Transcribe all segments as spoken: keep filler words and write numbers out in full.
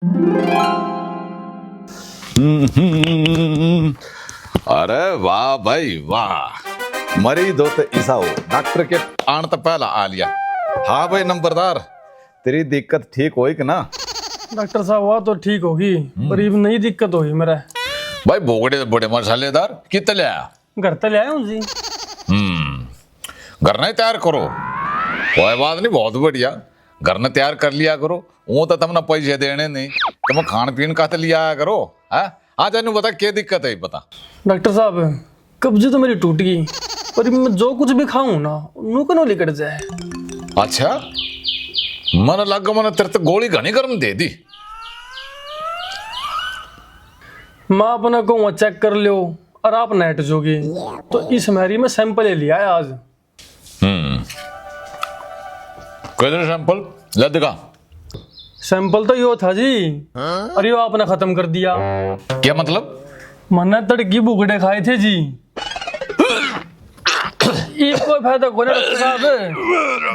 हम्म, अरे वाह भाई वाह, मरीज हो तो इसा हो, डॉक्टर के आण तो पहला आ लिया। हाँ भाई नंबरदार, तेरी दिक्कत ठीक होई कि ना? डॉक्टर साहब, वह तो ठीक होगी, पर इब नई दिक्कत होगी मेरा। भाई भोगड़े तो बड़े मसालेदार, कित ले आया? घर तो ले आया हूँ जी। हम्म, घर ने तैयार करो, कोई बात नहीं, बहुत बढ़िया, घर ने तैयार कर लिया करो। वो तो तुमने पैसे देने नहीं, तुम खान पीन का तो लिया आया करो। है, आ जा, नू बता, क्या दिक्कत है, बता। डॉक्टर साहब, कब्जी तो मेरी टूट गई, पर मैं जो कुछ भी खाऊं ना, नू कनो लिकड़ जाए। अच्छा, मन लग, मन तेरे तो गोली घनी गर्म दे दी। मैं अपना कहूँ चेक कर लो, और आप नेट जोगी, तो इस मैरी में सैंपल ले लिया है आज। हम्म, किधर सैंपल? ले दिखा। सैंपल तो यो था जी, और यो आपने खत्म कर दिया। क्या मतलब? मैंने तड़की बुगड़े खाए थे जी। इब कोई फायदा कोनी डॉक्टर साहब,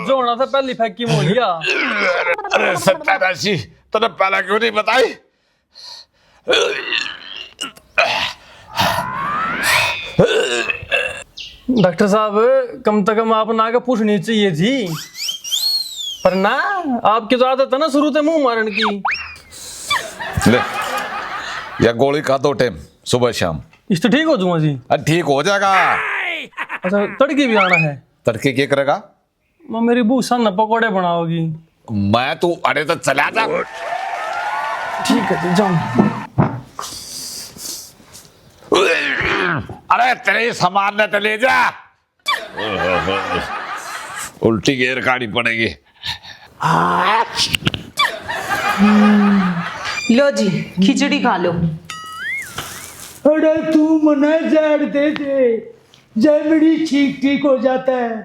जो होना था पहली फैकी में हो लिया। अरे सत्यानाशी, तूने पहला क्यों नहीं बताई? डॉक्टर साहब, कम से कम आप ना के पूछनी चाहिए थी, पर ना, आपकी तो आदत है ना शुरू से मुंह मारन की। ले, या गोली खा दो टाइम, सुबह शाम। इस तो ठीक हो जाऊंगा जी। अरे ठीक हो जाएगा। अच्छा, तड़के भी आना है? तड़के क्या करेगा? माँ, मेरी बहू सन पकौड़े बनाओगी। मैं तू, अरे तो चला जा। ठीक है, तो जाऊं। अरे तेरे सामान ने तो ले जा। उल्टी गेर काढ़ी पड़ेगी। लो जी, खिचड़ी खा लो। अरे तू मना जहर दे दे, जय मेरी ठीक ठीक हो जाता है।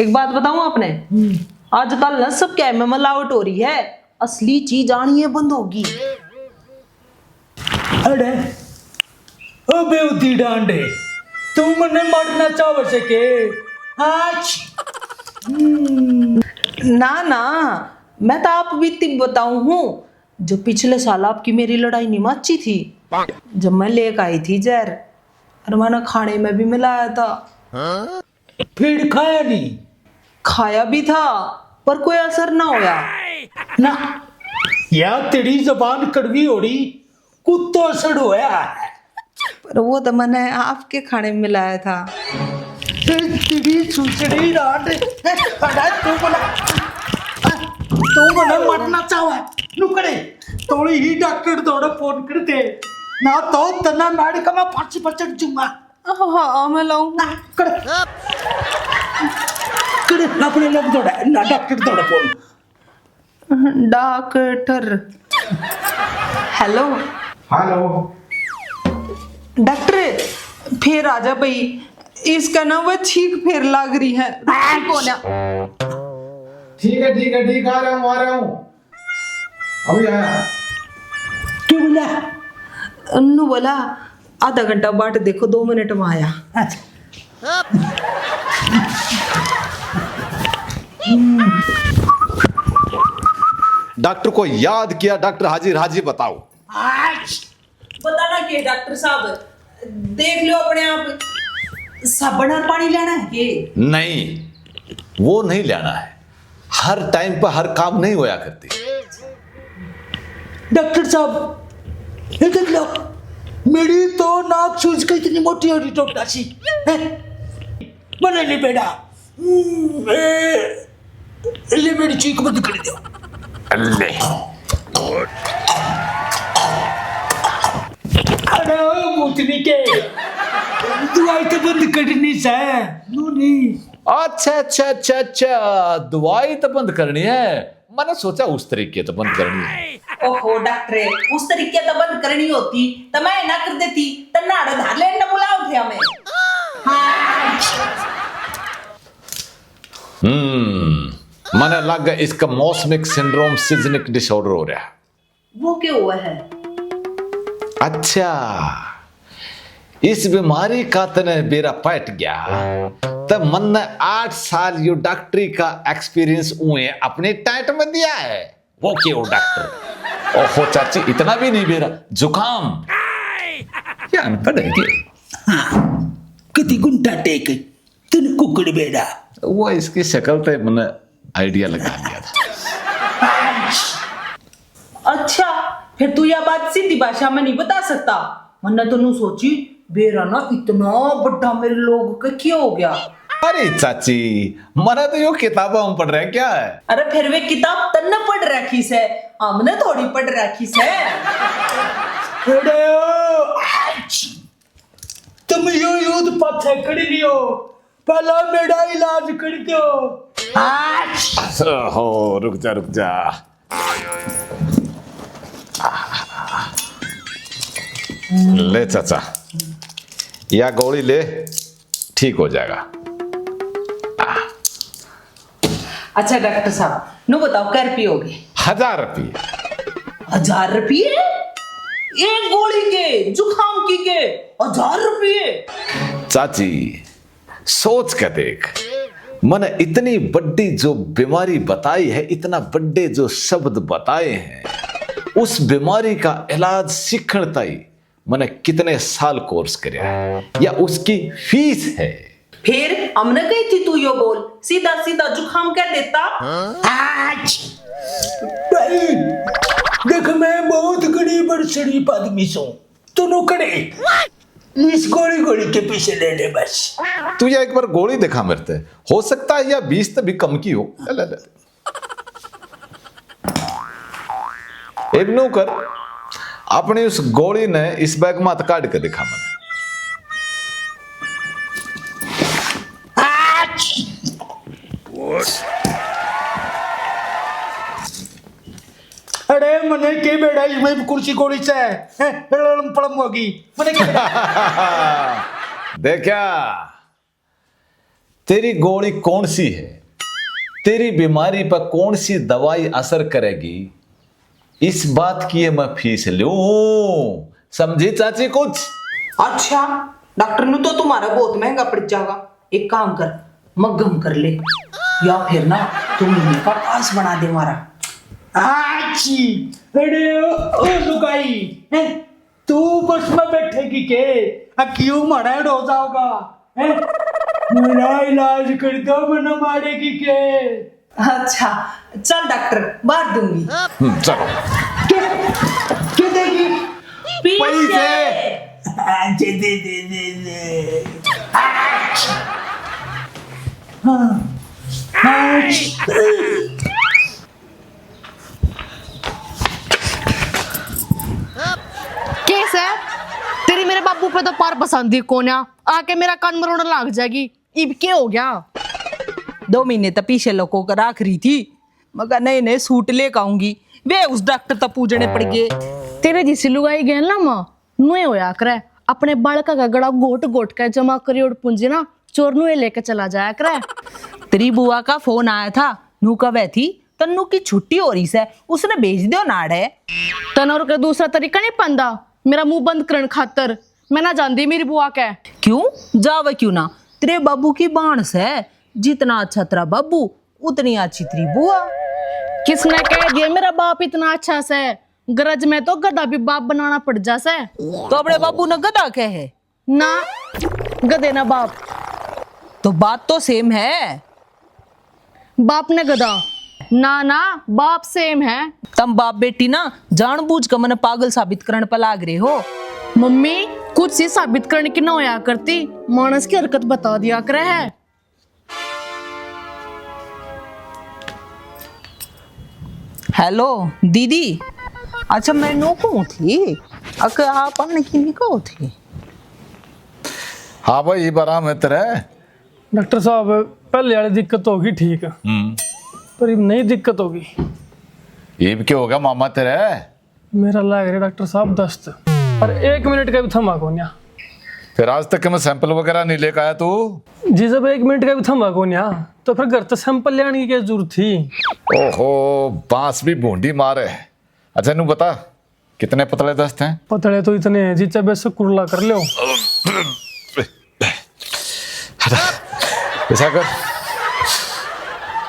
एक बात बताऊं आपने, आजकल ना सब क्या है, मिलावट हो रही है, असली चीज आनी है बंद होगी। अरे ओ बेहूदी डांडे, तू मन्ने मारना चाहे से के? आज ना ना, मैं तो आप बीती बताऊं हूँ, जो पिछले साल आपकी मेरी लड़ाई नहीं माची थी, जब मैं लेके आई थी जहर, और मैंने खाने में भी मिलाया था। फिर खाया नहीं? खाया भी था, पर कोई असर ना होया। ना, या तेरी जबान कड़वी होड़ी, कुत्तो असर होया है। पर वो तो मैंने आपके खाने में मिलाया था। ए, तेरी सुसड़ी रांड। ए, अरे तू बोला, ए, तू बोला मरना चाहवा है। नुकड़े, तोड़ी ही डॉक्टर दौड़े फोन कर दे। ना तो तना नाड़ का मैं फांसी पर चढ़ जाऊंगा। हाँ, हाँ, मैं लाऊं। ना, कर। कर, अपने लोग दौड़ा, ना डॉक्टर दौड़ा phone. Doctor. Hello. Hello. Doctor, फिर आ जा भाई। इसका ना वो छींक फिर लाग रही है। ठीक हो ना? ठीक है, ठीक है, ठीक, आ रहा हूँ, आ रहा हूँ। अभी आया। क्यों बोला? अन्नू बोला, आधा घंटा बाट देखो, दो मिनट में आया। अच्छा। डॉक्टर को याद किया, डॉक्टर हाजिर हाजिर बताओ। आज बताना के डॉक्टर साहब, देख लो अपने आप, साबण और पानी लेना है के? नहीं, वो नहीं लेना है। हर टाइम पर हर काम नहीं होया करते। डॉक्टर साहब, ये देख लो, मेरी तो नाक सूज के इतनी मोटी हो रही टोटा सी, हैं? मने नहीं बेटा। हम्म, ए, ले मेरी चीख बंद कर दो। ले। अरे ओ भूतनी के, दवाई तो बंद करनी से, नू नहीं। अच्छा, अच्छा, अच्छा, अच्छा, दवाई तो बंद करनी है। मैंने सोचा उस तरीके तो बंद करनी है। ओहो डॉक्टर, उस तरीके तो बंद करनी होती तो मैं ना कर देती, तो नाड़े धार लेने बुलाओ थे हमें। हम्म, मने लग इसका मौसमिक सिंड्रोम, सीजनिक डिसऑर्डर हो रहा। वो क्या हुआ है? अच्छा, इस बीमारी का तने बेरा पाट गया, तो मन्ने आठ साल यो डॉक्टरी का एक्सपीरियंस उए अपने टाइट में दिया है। वो के हो डॉक्टर? ओहो चाची, इतना भी नहीं बेरा, जुकाम। क्या अनपढ़ है क्या? हाँ, कति घुंटा टेक, तन कुकड़ बेरा। वो इसकी शक्ल तै मैंने आइडिया लगा लिया था। अच्छा, फिर तू यह बात सीधी भाषा में नहीं बता सकता? मन्ने तो नू सोची, बेरा ना इतना बड़ा मेरे लोग के क्या हो गया? अरे चाची, मना तो यो किताबा में पढ़ रहा क्या है? अरे फिर वे किताब तन्ने पढ़ रखी से, हमने थोड़ी पढ़ रखी से। अरे ओ, तुम यो युद्ध पाछे कर लियो, पहला मेरा इलाज कर दो। हो, रुक जा, रुक जा। ले चाचा, या गोली ले, ठीक हो जाएगा। अच्छा डॉक्टर साहब, नू बताओ, कै रुपये हो गए? हजार रुपये। हजार रुपये? एक गोली के, जुकाम की के, हजार रुपये? चाची, सोच के देख, मैंने इतनी बड़ी जो बीमारी बताई है, इतना बड़े जो शब्द बताए हैं, उस बीमारी का इलाज सीखण ताई मैंने कितने साल कोर्स करया है, या उसकी फीस है। फिर हमने कही थी तू यो बोल, सीधा सीधा जुकाम कह देता। आज। भाई, देख, मैं बहुत गरीब और शरीफ आदमी सूं, तू नुकड़े इस गोली गोली के पीछे ले ले बस। तू या एक बार गोली दिखा मेरे ते, हो सकता है या बीस ते भी कम की हो। ले, ले, ले। एक नू कर, अपनी उस गोली ने इस बैग में काट के दिखा मने। अरे मने के बेड़ा, इसमें कुर्सी गोली से, हैं, लड़म पड़म होगी। मने के देखा, तेरी गोली कौन सी है, तेरी बीमारी पर कौन सी दवाई असर करेगी, इस बात की ये मैं फीस लूं। समझी चाची कुछ? अच्छा, डॉक्टर नू तो तुम्हारा बहुत महंगा पड़ जाएगा। एक काम कर, मगम कर ले, या फिर ना तू महीने का पास बना दे हमारा। आची, अरे ओ, ओ लुगाई, हैं? तू बस में बैठेगी के? आ क्यों माड़ा हो जाओगा? हैं? मेरा इलाज कर दो, मना मारेगी के? अच्छा, चल डॉक्टर, बाहर दूंगी। हम्म, चलो। क्या, क्या देगी? पैसे। पैसे। हाँ, दे, दे, दे, दे, दे। हाँ, हाँ। के सै? तेरी मेरे बाबू पे तो पार पसंद ही कोन्या, आके मेरा कान मरोड़ लाग जाएगी। इब के हो गया? दो महीने तो पीछे लोगों को राख रही थी, मगर नए नए सूट लेके आऊंगी, वे उस डॉक्टर तक पूजने पड़ गए। तेरे जिसी लुगाई गए ना माँ, नुए होया करे, अपने बालका का गला घोट घोट के जमा करी और पूंजी ना चोर नुए लेके चला जाया करे। तेरी बुआ का फोन आया था, नू कवे थी तन्नू की छुट्टी हो रही सै, उसने भेज दियो नाड़े। तन और के दूसरा तरीका नहीं पांदा मेरा मुंह बंद करण खातर। मैं ना जांदी मेरी बुआ के। क्यों जावे क्यों ना, तेरे बाबू की बाण सै, जितना अच्छा तेरा बाबू उतनी अच्छी तेरी बुआ। किसने कह दिया मेरा बाप इतना अच्छा सै? गरज में तो गधा भी बाप बनाना पड़ जा सै। तो अपने बाबू ने गधा कहे? ना, गधे ना बाप। तो बात तो सेम है। बाप ने गधा? ना ना, बाप सेम है। तम बाप बेटी ना जानबूझ के मने पागल साबित करण पे लाग रहे हो। मम्मी, कुछ ही साबित करने की ना होया करती, मानस की हरकत बता दिया करे है। हेलो दीदी, अच्छा मैं नू कहूँ थी, अक आप आने की नहीं कहो थी? हाँ भाई, ये बारा में तेरे। डॉक्टर साहब, पहले वाली दिक्कत तो होगी ठीक, हम्म। पर इब नई दिक्कत होगी। इब क्या होगा मामा तेरे? मेरा लाग रहा डॉक्टर साहब दस्त, पर एक मिनट का भी थमा कोन्या। फिर आज तक मैं सैंपल वगैरह नहीं लेकर आया तू? जी, जब एक मिनट का भी थमा कोन्या, तो फिर घर से सैंपल लेने की क्या जरूरत थी? ओहो, बांस भी भूंडी मारे। अच्छा, नू बता, कितने पतले दस्त हैं? पतले तो इतने हैं जी, चाहे से कुरला कर लो। हटा, ऐसा कर,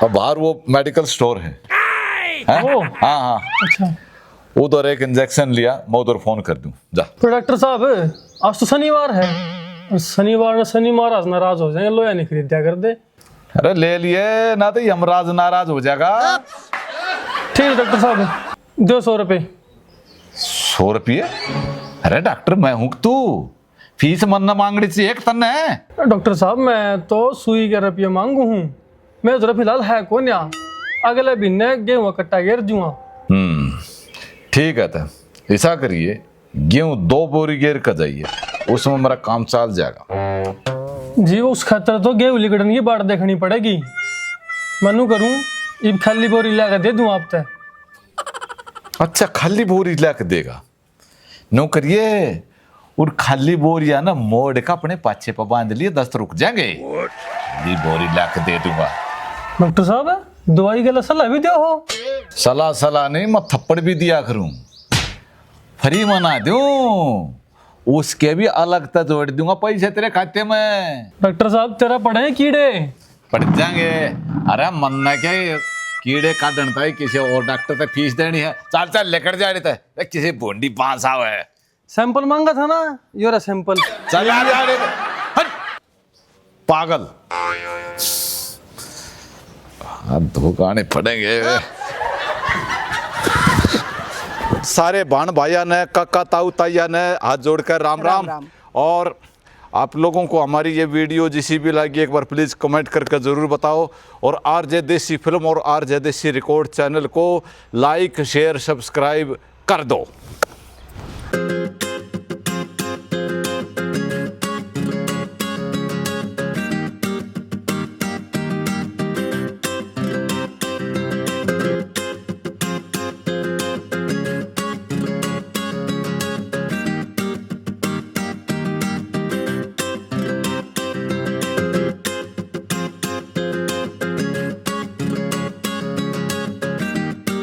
अब बाहर वो मेडिकल स्टोर है, हैं? ओ। हाँ, हाँ। अच्छा। उधर एक इंजेक्शन लिया, मैं उधर फोन कर दूं, जा। तो डॉक्टर साहब, आज तो शनिवार है, और शनिवार ने शनि महाराज नाराज हो जाएंगे, लोया नहीं खरीद दिया कर दे। अरे ले लिए ना तो यमराज नाराज हो जाएगा। ठीक है डॉक्टर साहब, दो सौ रुपये। सौ रुपये? अरे डॉक्टर, मैं हूँ तू, फीस मन्ना मांगनी चाहिए एक तन्ने। डॉक्टर साहब, मैं तो सुई के रुपये मांगू हूँ, मेरे तो फिलहाल है कोन्या। अगले महीने गेहूं का कट्टा गेर दूंगा। हम्म, ठीक है, तो ऐसा करिए, गेहूं दो बोरी गेर कर जाइए, उसमें मेरा काम चल जाएगा। जी, उस खातर तो गेहूं लिकड़न की बाट देखनी पड़ेगी। मैं न्यू करूं, इब खाली बोरी ला के दे दूं आप ते। अच्छा, खाली बोरी ला के देगा? न्यू करिए, और खाली बोरिया ना मोड़ के अपने पाछे पे बांध लिए, दस्त रुक जाएंगे। खाली बोरी ला के दे दूंगा। डॉक्टर साहब, दवाई के लिए सलाह भी दिया हो। सलाह, सलाह नहीं, मैं थप्पड़ भी दिया करूं। फ्री में ना दूं, उसके भी अलग तै जोड़ दूंगा पैसे तेरे खाते में। डॉक्टर साहब, तेरा पड़े हैं कीड़े? पड़ जाएंगे। अरे मन्ना के कीड़े काटन ताई किसी और डॉक्टर तै फीस देनी है। चल, चल, लेकर जा रहे थे। ए, किसी भोंडी पास आवे। सैंपल मांगा था ना, यो रहा सैंपल। चल, आ जा रे। हट। पागल। हाथ धो गाने पड़ेंगे। सारे भाण भाइया ने, काका ताऊ ताइया ने हाथ जोड़कर राम राम। राम राम। और आप लोगों को हमारी ये वीडियो जिसी भी लगी, एक बार प्लीज कमेंट करके ज़रूर बताओ, और आरजे देसी फिल्म और आरजे देसी रिकॉर्ड चैनल को लाइक, शेयर, सब्सक्राइब कर दो।